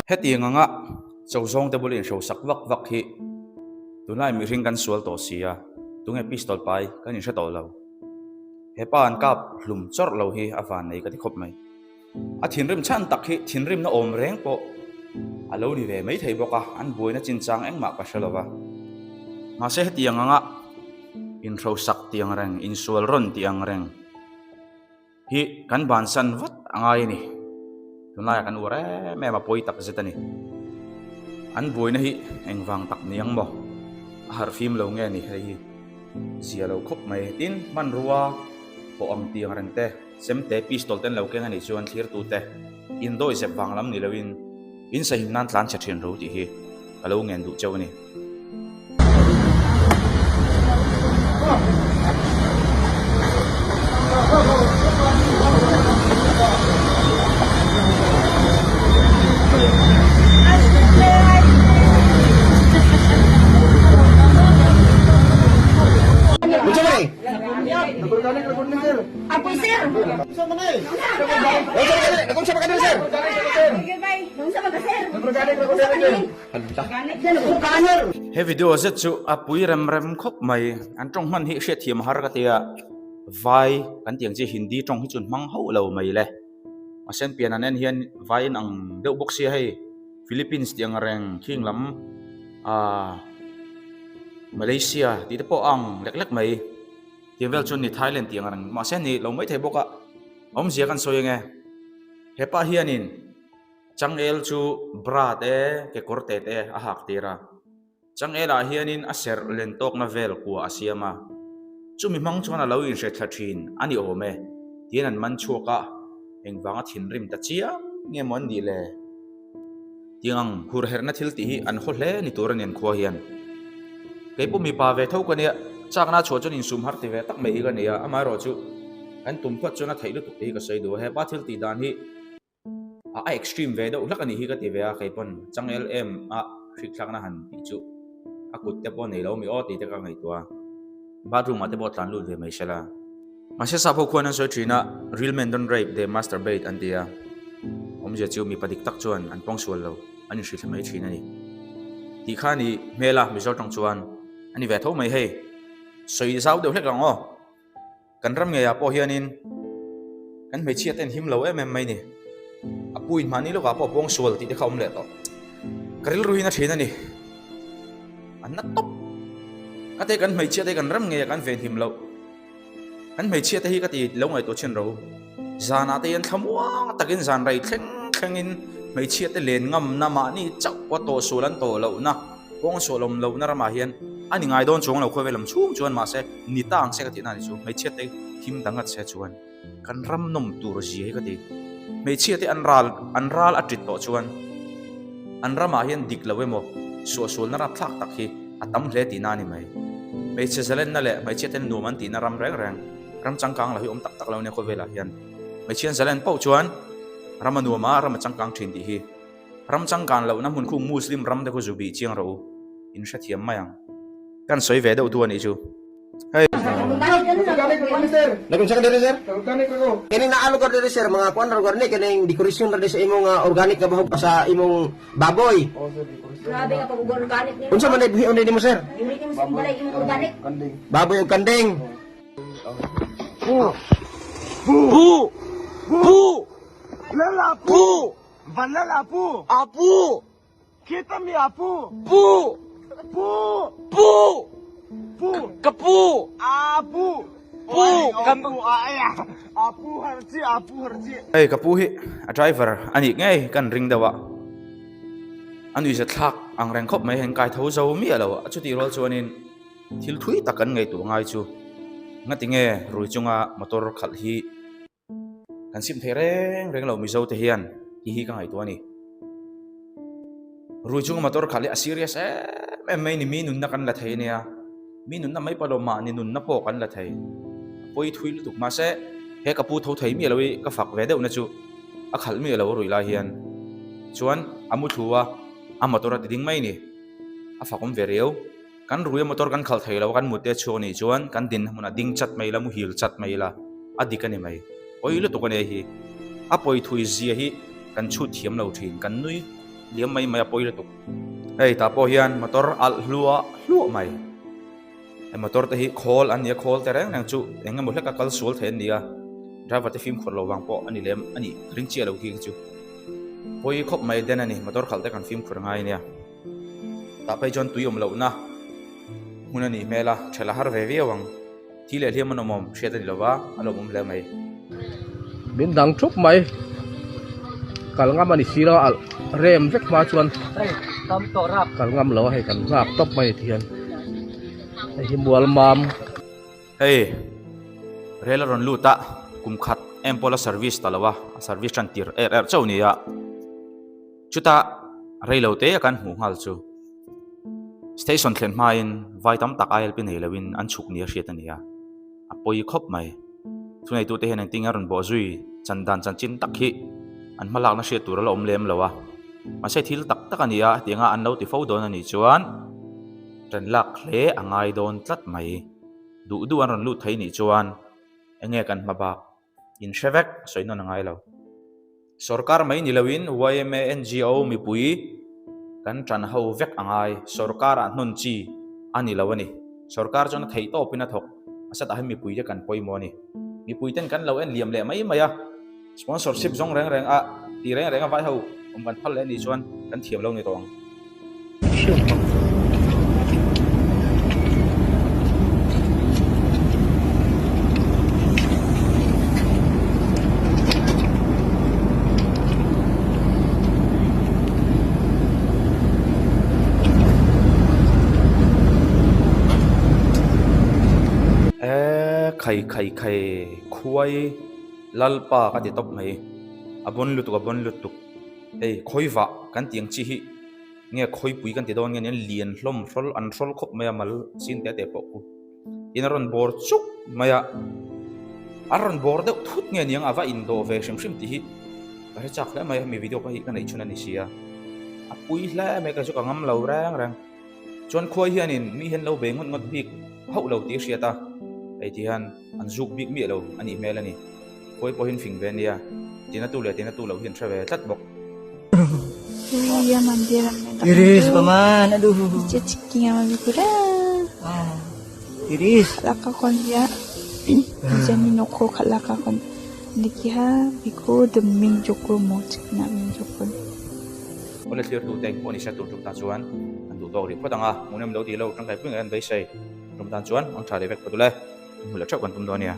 Hetiang anga cho zawngte bula inhrosak vak vak hi tunlai mihring kan sual tawh si a, tunge pistol pai kan inhre tawh lo. He pa an kap hlum chawrh lo hi a van nei ka ti khawp mai. A thinrim chhan tak hi thinrimna awm reng pawh a lo ni ve mai thei bawk a, an buaina chinchang engmah ka hre lo va. Mahse hetiang anga inhrosak tih ang reng, insual rawn tih ang reng hi kan bansan vat a ngai a ni. Tunlaiah kan uar em em a, pawi tak zet a ni. An buaina hi engvang tak ni ang maw? A harhfim lo nge ni hei hi zia lo khawp mai. Tin, hmanrua thawh ang tih ang reng te. Semte pistol ten lo keng a nih chuan thlirtute indawi zep vang lam ni loin in sahim nan tlan chhe thin ro tih hi ka lo ngen duh cheu a ni. He video zet chu a pui rem rem khawp mai an tawng hman hi hriatthiam a har ka tia vai kan tih ang chi hindi tawng hi chu an hmang hauh lo mai le a sen pian an en hian vai in ang deuh bawk sia hei Philippines tih ang reng khing lam ahh Malaysia tih te pawh a ang lek lek mai. Tiang vel chuan ni Thailand tih ang reng mahse ni lo mai thei bawk a, awmzia kan sawi ange. Hepa hianin changel chu bra te kekawr te te a hak tir a, changel ah hianin a serh len tawkna vel kua a siam a, chumi hmang chuan a lo inhre thla thin a ni awm e tiin an man chhuak a, engvanga thinrim ta chiang nge maw an nih le? Tiang ang hur herhna thil tih hi an haw hle ni tur a ni an khua hian. Kei pawh mipa ve tho ka nia, chakna chhuah chuan insum har ti ve tak mai hi ka ni a, amaherawh chu kan tum phawt chuan a theih lutuk tih hi ka sawi duh a, hepa thil tih dan hi a extreme ve deuh hlak a nih hi ka ti ve a, kei pawn changel em a hrikthlakna han tih chu a kut te pawh nei lo mi aw tih te ka ngaihtuah a, bathroom ah te pawh tlan lut ve mai se la. Mahse sap ho khuan an sawi thin a, real men don't rape, they masturbate an ti a. Awmzia chu mipa dik tak chuan an pawngsual lo, an inhrilh mai thin a ni. Tih kha a ni hmel a, Mizo tawng chuan a ni ve tho mai hei. Sawi zau deuh hlek ang aw. Kan ram ngeiah pawh hianin kan hmeichhia te an him lo em em mai ni. A pu in mahni lawkah pawh pawngsual tih te kha a awm leh tawh. Ka rilru hian a thin a ni. An na tawp. Ka te kan hmeichhia te kan ram ngeiah kan venhim loh. Kan hmeichhia te hi ka ti lo ngaihtuah chin ro. Zanah te hian thlamuang takin zan rei thleng thlengin hmeichhia te len ngamna mahni chauh pawh tawhsual an tawh lohna, kawngsual awm lohna ramah hian a ni ngai dawn chuang lo khawvel lam chhung chuan mahse ni ta ang se ka tihna a ni chu hmeichhia te him dang ngat se chuan kan ram nawm tur zia hi ka ti. Hmeichhia te an ral an ral a tit tawh chuan an ramah hian dik lo emaw suahsualna rapthlak tak hi a tam hle tihna a ni mai. Hmeichhe zalenna leh hmeichhia ten nuam an tihna ram reng reng, ram changkang lo hi awm tak tak lo nia khawvelah hian. Hmeichhian zalen poh chuan ram a nuam a, ram a changkang thin tih hi. Ram changkan lohna hmun khu Muslim ram te khu zu bih chiang rawh u, in hrethiam mai ang. Kan sawi ve deuh tu a nih chu. Hei. Nagunsa ka diri sir? Kini naa lugar diri sir, mga kuan ra lugar ni kining decoration ra di sa imong organic nga bahog sa imong baboy. Grabe nga pag-organic nimo. Unsa man day buhion nimo sir? Buhi nimo sa balay imong organic. Baboy ug kanding. Bu. Bu. Bu. Lala bu. Vanlala bu. Abu. Kita mi apu. Bu. Bu. Bu. Bu. Ka pu. Apu. Pu. Ka pu. Apu harchi apu harchi. Hei ka pu hi a driver a nih ngei kan ring deuh a, a nuihza thlak ang reng khawp mai heng kai tho zo miah lo a chutih rual chuanin thil thui tak kan ngaihtuah ngai chu ngatinge rui chunga motor khalh hi Kan sim thei reng reng lo Mizo te hian tih hi ka ngaihtuah a ni. Rui chunga motor khalh hi a serious em em mai ni mi nunna kan la thei ania, mi nunna mai pawh lo mahni nunna pawh kan la thei. A pawi thui lutuk mahse he ka pu tho thei miah lo hi ka fak ve deuh na chu a khalh miah lo ruih lai hian chuan a mu thlu a, a motor a ti ding mai ni. A fak awm ve riau. Kan rui a motor kan khalh thei lo a, kan mute chhuak nih chuan kan din hmunah ding chat mai ila, muhil chat mai ila, a dik a ni mai. Pawi lutuk a ni hi. A pawi thui zia hi kan chhut thiam lo thin, kan nui liam mai mai a pawi lutuk. Hei tah pawh hian motor alh hluah hluah mai. Hei motor te hi khawl an ni a, khawl te reng reng chu eng emaw hlek a kal sual thei an ni a, driver te fimkhur lo vang pawh a ni lem a nih ka ring chiah lo khi chu. Pawi khawp mai den a ni, motor khalh te kan fimkhur ngai ania. Tah phei chuan tui awm lohna hmun a nih hmel a, ṭhelh a har ve viau ang. Thi leh hliam an awm awm hriat a ni lova, a lawmawm hle mai. Min dang thup mai. Kal ngam a ni si lo a, rem vek hma chuan kal ngam lo a hei kan nghak tawp mai ti hian hei hi mual mam. Hei rel a rawn lut a, kum khat em pawh la service ta lo a, a service tan tir er er chauh a ni a. Chutah rei lo te a kan hmuh nghal chu station thlen hmain vai tam tak ILP nei loin an chhuk nia hriat a ni a, a pawi khawp mai. Thuneitute hian engtin nge a rawn bawh zui chan dan chanchin tak hi an hma lakna hriat tur a la awm lem lo a, mahse thil tak tak a ni a, hetianga an lo ti fo dawn a nih chuan ṭan lak hle a ngai dawn tlat mai. Duh duh an rawn lut thei nih chuan enge kan hma bak? In hre vek, sawi nawn a ngai lo. Sorkar mai ni loin yma, NGO mipui kan tan ho vek a ngai. Sorkar ah hnawn chi a ni lo a ni. Sorkar chuan a theih tawpin a thawk. A satah hian mipui te kan pawimawh a ni. Mipui ten kan lo en liam leh mai mai a. Sponsorship zawng reng reng a ti reng reng a vai ho awm kan phal leh a nih chuan kan thiam lo ni tawh ang. Khai khai khai khuai lalpa ka ti tawp mai a bawn lutuk a bawn lutuk hei khawi vah kan tih ang chi hi. Nge khawipui kan ti dawn nge nia lian hlawm hrawl an hrawl khawp mai a mal sin te te pawh khu tin a rawn bawr chuk mai a a rawn bawr deuh thut nge niang a va indawh ve hrim hrim tih hi ka hre chak hle mai a hemi video pawh hi ka neih chhun a ni si a a pui hle mai ka chu ka ngam lo reng reng chuan khuai hianin mi hian lo bei ngawt ngawt bik hauh lo tih a hriat a hei ti hian an zuk bik miah lo a nih hmel a ni. Khawi pawhin fing ve ania, tina tu leh tina tu loh hi an hre ve tlat bawk. Iris paman aduh. Iris. Awle thlir tu te engpawh ni se tur tum tan chuan an duh tawk rih phawt ang a, hmuhnawm lo tih lo tangkai pui ngei an beisei. Tum tan chuan ang tha leh vek phawt ule, inhmu leh theuh kan tum dawn ania.